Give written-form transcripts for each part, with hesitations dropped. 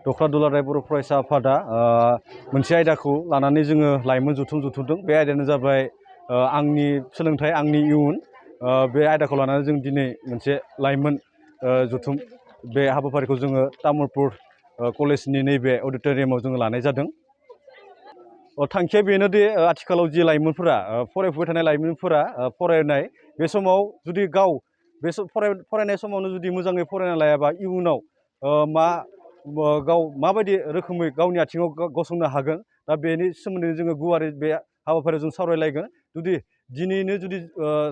दख्रा दुलाराय बर' फरायसा आफादा मोनसे आयदाखौ लानानै जोङो लाइमोन जुथुमदों। बे आयदायानो जाबाय आंनि सोलोंथाइ आंनि इयुन। बे आयदाखौ लानानै जों दिनै मोनसे लाइमोन जुथुम बे हाबाफारिखौ जोङो तामुलपुर कलेजनि नैबे अडिट'रियामाव जोङो लानाय जादों। थांखिया बेनोदि आथिखालाव जि लाइमोनफोरा फरायफुबाय थानाय लाइमोनफोरा फरायनाय बे समाव जुदि गाव बे फरायनाय समावनो जुदि मोजाङै फरायना लायाबा इयुनाव गाव माबायदि रोखोमै गावनि आथिङाव गसंनो हागोन, दा बेनि सोमोन्दै जोङो गुवारै बे हाबाफारियाव जों सावरायलायगोन। जुदि दिनैनो जुदि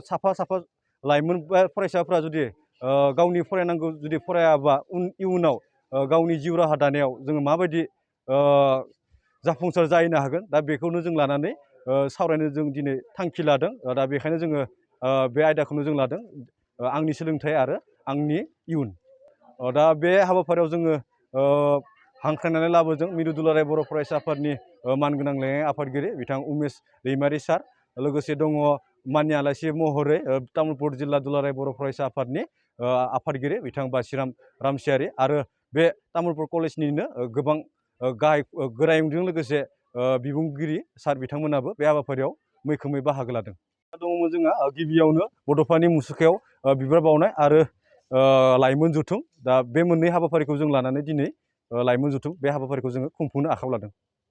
साफा लाइमोन फरायसाफ्रा जुदि गावनि फरायनांगौ जुदि फरायाबा इयुनाव गावनि जिउ राहा दानायाव जोङो माबायदि जाफुंसार जाहैनो हागोन, दा बेखौनो जों लानानै सावरायनो जों दिनै थांखि लादों। दा बेखायनो जोङो बे आयदाखौनो जों लादों, आंनि सोलोंथाइ आरो आंनि इयुन। दा बे हाबाफारियाव जोङो हांख्रायनानै लाबोदों मिरु दुलाराय बर' फरायसा आफादनि मानगोनां लेङाइ आफादगिरि बिथां उमेश दैमारि सार। लोगोसे दङ माननि आलासि महरै तामुलपुर जिल्ला दुलाराय बर' फरायसा आफादनि आफादगिरि बिथां बासिराम रामसियारि आरो बे तामुलपुर कलेजनिनो गोबां गोरायुंजों लोगोसे बिबुंगिरि सार बिथांमोनाबो बे हाबाफारियाव मैखोमै बाहागो लादों। दङमोन जोंहा गिबियावनो बड'फानि मुसुखायाव बिबार बावनाय आरो लाइमोन जुथुम। दा बे मोननै हाबाफारिखौ जों लानानै दिनै लाइमोन जुथुम बे हाबाफारिखौ जोङो खुंफुंनो आखायाव लादों।